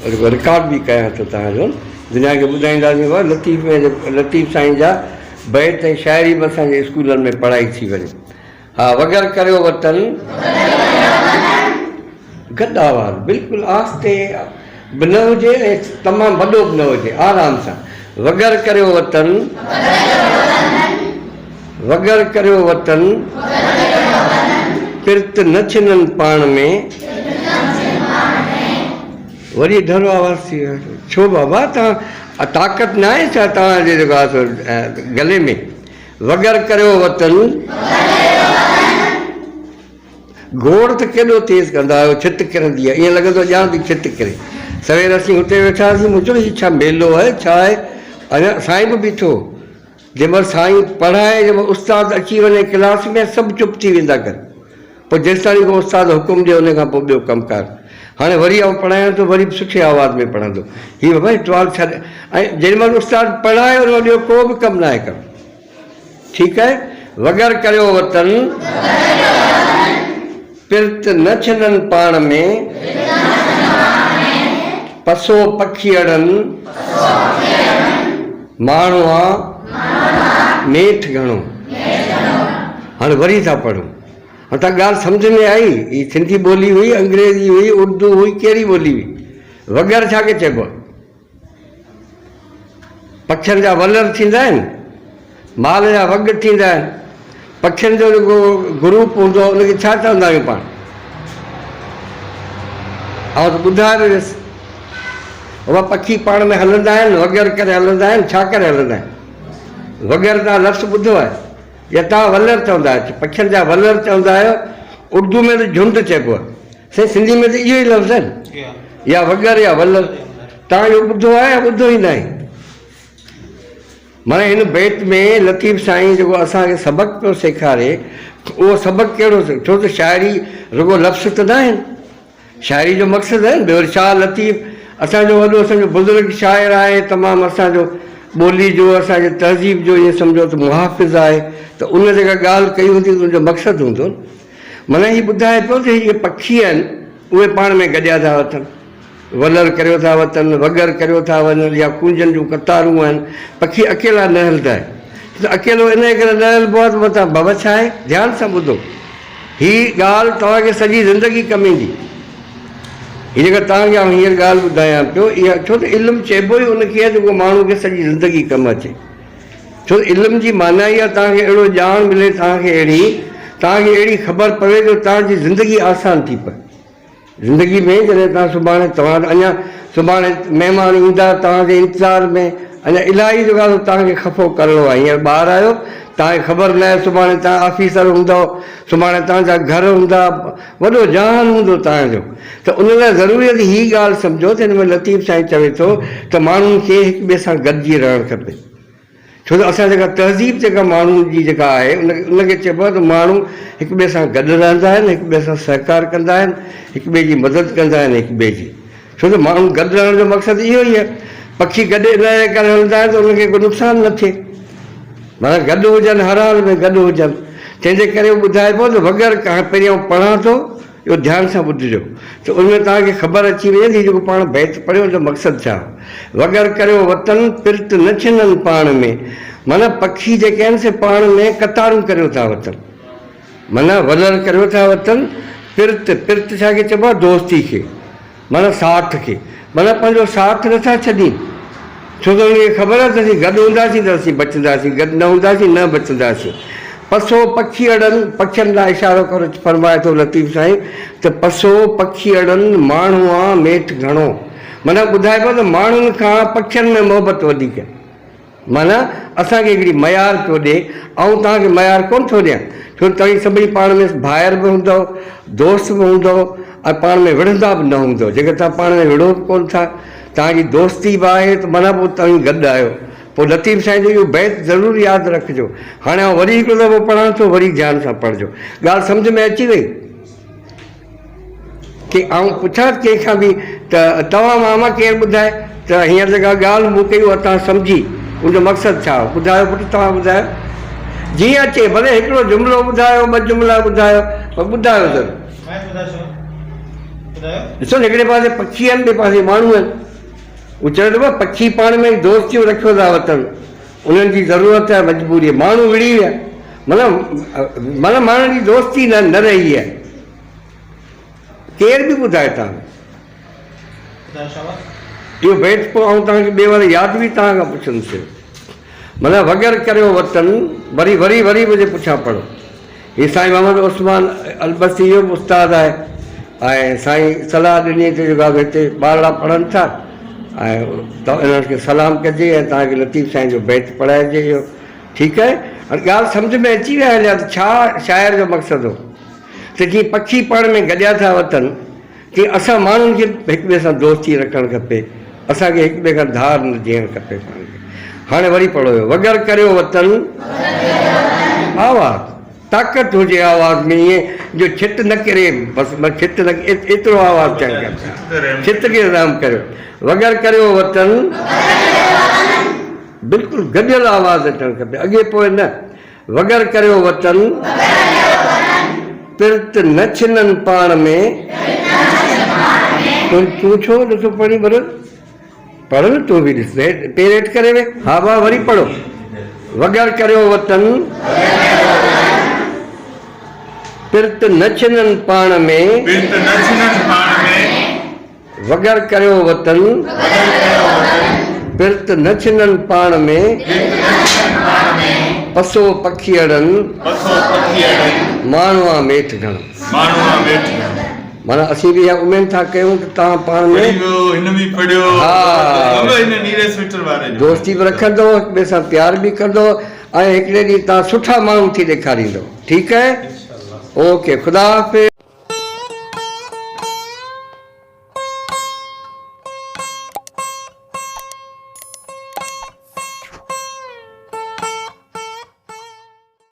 Record به ڪيان ٿو توهان جو دنيا کي ٻڌائينداسين بابا لطيف ۾ لطيف سائين جا بيت ۽ شاعري به اسان جي اسڪولن ۾ پڙهائي ٿي وڃي ها وگر ڪريو وطن گڏ آواز بلڪل آهستي به نه هجي ۽ تمام وڏو به نه هجي آرام سان وگر ڪريو وطن وگر ڪريو وطن پرت نه ڇنن پاڻ ۾. وري ڍرو آواز ٿي ويو. ڇو بابا توهان طاقت ناهي ڇا توهان جي جيڪو آهي سو گلي ۾. وگر ڪريو وطن. گوڙ ته ڪيڏو تيز ڪندا آهيو، ڇت ڪرندي آهي، ائين لڳندو آهي ڄڻ ٿي ڇت ڪري. سوير اسين اتي ويٺا هئاسين، مون چيو هي ڇا ميلو آهي ڇا آهي؟ اڃا سائين به بيٺو هو. جنهن مهل سائين پڙهائي، جنهن مهل استاد اچي وڃي ڪلاس ۾ سڀ چپ ٿي ويندا ڪن. پوء جيستائين ڪو استاد حڪم ڏئي ان کان پوء ٻيو ڪم ڪار. هاڻي وري آئون پڙهايان ٿو وري به سٺي آواز ۾ پڙهندو. هي بابا هي ٽوال ڇا ۽ جيڏي مهل استاد پڙهائي ان مهل ٻيو ڪو به ڪم ناهي ڪرڻو. ٺيڪ آهي وگر ڪريو وطن پرت نه ڇنن پاڻ ۾، پسو پکيئڙن ماڻهئا ميٺ گهڻو. هاڻي وري ٿا پڙهون. هاڻي تان ڳالهه سمجهه ۾ آئي؟ هي سنڌي ٻولي هئي، انگريزي هئي، اردو هئي، ڪهڙي ٻولي هئي؟ وگر ڇا کي چئبو آهي؟ پکين جا ولر ٿيندا آهن، مال جا وڳ ٿيندا آهن، پکين جو جيڪو گروپ هوندو آهي ان کي ڇا چوندا آهيون پاڻ؟ آئون ته ٻڌائي به ويس. بابا پکي پاڻ ۾ هلندا آهن، وڳر ڪري هلندا آهن، ڇا ڪري هلندا آهن؟ وڳر توهان لفظ ٻڌو آهي يا توهان ولر چوندا آهيو؟ پکين جا ولر چوندا آهيو، اردو ۾ ته جهنڊ چئبو آهي. سائين سنڌي ۾ ته اهو ئي لفظ آهن يا وڳر يا ولر توهان اهو ٻڌو آهي يا ٻڌو ئي ناهي معنيٰ هن بيت ۾ لطيف سائين جيڪو اسان کي سبق پيو سيکاري اهو سبق ڪهڙو ڇو ته شاعري رڳو لفظ ته ناهن شاعري جو مقصد آهي ٻيو شاهه لطيف اسان جو وڏو اسان جو بزرگ شاعر آهي تمام اسان جو ٻولي جو اسان جي تهذيب جو ائين سمجهو ته محافظ آهي ته ان جيڪا ڳالهه ڪئي هوندي ته ان جو مقصد هوندو معنيٰ هي ٻڌائي پيو ته هي جيڪي پکي آهن اهي پاڻ ۾ گڏيا ٿا وتن، ولر ڪريو ٿا وتن، وڳر ڪريو ٿا وڃن يا ڪونجن جون قطارون آهن، پکي اڪيلا نه هلندا آهن. ڇو ته اڪيلو انهيء ڪري نه هلبو آهي ته متان بابا ڇا آهي؟ ڌيان سان ٻڌو، هي ڳالهه توهان کي سڄي زندگي ڪم ايندي. هي جيڪا توهان کي آئون هينئر ڳالهه ٻڌايان پيو اها ڇو ته علم چئبو ئي ان کي آهي جيڪو ماڻهو کي سڄي زندگي ڪم اچي. ڇو ته علم جي معنيٰ ئي آهي توهان کي اهڙو ڄاڻ ملي، توهان کي اهڙي توهان کي اهڙي خبر پوي جو توهان جي زندگي آسان ٿي پوي. زندگي ۾ جڏهن توهان سڀاڻي توهان وٽ اڃا سڀاڻي مهمان ايندا توهان جي انتظار ۾ اڃا الاهي جيڪو آهي سو توهان کي خفو ڪرڻو آهي. هينئر ٻار آهيو توهان کي خبر ناهي سڀاڻي توهان آفيسر هوندؤ، سڀاڻي توهان جا گهر هوندا، وڏو جهان هوندو توهان جو ته ان لاء ضروري آهي ته هي ڳالهه سمجهو ته هن ۾ لطيف سائين چوي ٿو ته ماڻهن کي هڪ ٻئي سان گڏجي رهڻ کپي ڇو ته اسان جيڪا تهذيب جيڪا ماڻهن جي جيڪا آهي ان ان کي چئبو آهي ته ماڻهو هڪ ٻئي سان گڏ رهندا آهن هڪ ٻئي سان سهڪار ڪندا آهن هڪ ٻئي جي مدد ڪندا آهن هڪ ٻئي جي ڇو ته ماڻهو گڏ رهڻ جو مقصد اهو ئي آهي. پکي گڏ ان جي ڪري هلندا آهن ته انهن کي ڪو نقصان نه ٿئي. معنيٰ گڏ هجن هر حال ۾ گڏ هجن. تنهن جي ڪري اهو ٻڌائي پيو ته وڳر کان پهرين آئون پڙهان ٿو، اهو ڌيان سان ٻڌجو ته ان ۾ توهان کي خبر اچي وڃي ته هي جيڪو پاڻ بيت پڙهيو ان جو مقصد ڇا هو. وڳر ڪريو وطن، پرت نه ڇنن پاڻ ۾. معنيٰ پکي جيڪي آهن سي پاڻ ۾ قطارون ڪريو ٿا وتن. معنيٰ ولر ڪريو ٿا وتن، پرت، پرت ڇا کي چئبو آهي؟ دوستي کي، معنيٰ ساٿ کي، معنيٰ پنهنجو ساٿ نٿا ڇڏين، ڇو ته انهن کي خبر آهي ته اسين گڏ هونداسين ته اسين بچنداسين، گڏ نه هونداسين نه بچنداسين. پسو پکيئڙن، پکين ڏانهن اشارو ڪري فرمائي ٿو لطيف سائين ته پسو پکيئڙن ماڻهوئان ميٺ گهڻو. معنيٰ ٻڌائي پيو ته ماڻهن کان پکين ۾ محبت وڌيڪ آهي. معنيٰ اسان کي هڪڙي معيار پيو ڏئي، آئون توهان کي معيار ڪونه ٿو ڏيان، ڇو ته توهين سڀئي پاڻ ۾ ڀائر به هوندؤ، دوست به هوندؤ ۽ پاڻ ۾ وڙهندا به نه هوندؤ. جيڪڏهن توهان پاڻ ۾ وڙهو به ڪونه ٿا، توهان جي دوستي به آهي ته معنيٰ پوء توهين گڏ آهيو. پوء لطيف سائين جو اهو بيت ضرور ياد رکجو. هاڻي آئون وري هڪڙو دفعو پڙهان ٿو، وري ڌيان سان پڙهجو. ڳالهه سمجهه ۾ اچي وئي؟ ڪي آئون پڇان ڪنهن کان به ته توهان ماما ڪير ٻڌائي ته هينئر جيڪا ڳالهه مون ڪئي اها توهان سمجهي ان جو مقصد ڇا هو ٻڌايو پٽ توهان ٻڌايو جيئن اچي ڀلي هڪڙو جملو ٻڌايو ٻه جملا ٻڌايو پر ٻڌايو ضرور. سائين ٻڌائي ڇڏيو. ڏسو نه هڪڙي پاسي پکي آهن ٻئي پاسي ماڻهو آهن. هو چوي ٿو پکي پاڻ ۾ دوستيون رکيو ٿا وتن انهن جي ضرورت ۽ مجبوري ماڻهو وڙهي ويا معنيٰ معنيٰ ماڻهن جي دوستي نه نه رهي آهي. ڪير به ٻڌائي توهان کي. اهو بيت پوء آئون توهان کي ٻئي واري ياد به توهان کان پڇندس. معنيٰ وڳر ڪريو وطن وري وري وري منهنجي پٺيان پڙهو. هي سائين محمد عثمان البسي جو به استاد آهي ۽ سائين صلاح ڏني ته جيڪو آهي هتي ٻارڙا پڙهن ٿا ۽ انهن کي سلام ڪجي ۽ توهان کي لطيف سائين جو بيت پڙهائجي اهو ٺيڪ آهي هاڻي ڳالهه سمجهه ۾ اچي ويا هليا ته ڇا شاعر جو مقصد هو ته جيئن پکي پاڻ ۾ گڏيا ٿا وتن تيئن اسان ماڻهن کي به هڪ ٻئي سان دوستي رکڻ کپي، اسان کي هڪ ٻئي کان ڌار نه جيئڻ کپي پاڻ کي. هاڻي وري پڙهو اهو وڳر ڪريو وطن. آواز، طاقت هجي آواز ۾ ائين جو ڇت نه ڪري بس بس ڇت نه ايترو آواز ٿيڻ کپي. ڇت کي رحم ڪريو. وڳر ڪريو وطن. بلڪل گڏيل آواز اچڻ کپي اڳي پوء نه. وڳر ڪريو وطن. پرت نه ڇنن پاڻ ۾. تون ڇو نٿو پڙهين برل؟ پڙهه نه تون به ڏس پير هيٺ ڪري ويهه. ها ڀاء وري پڙهو. وڳر ڪريو وطن. پرت نه ڇنن پاڻ ۾. پرت نه ڇنن پاڻ ۾. وڳر ڪريو وطن. پرت نه ڇنن پاڻ ۾. پسو پکيئڙن. ماڻهئا ميٺ گهڻو. معنيٰ اسين به اها اميد ٿا ڪيون ته توهان پاڻ ۾. ها دوستي به رکندؤ هڪ ٻئي سان پيار به ڪندؤ ۽ هڪڙي ڏينهن توهان سٺا ماڻهو ٿي ڏيکاريندؤ ٺيڪ آهي اوڪي خدا حافظ.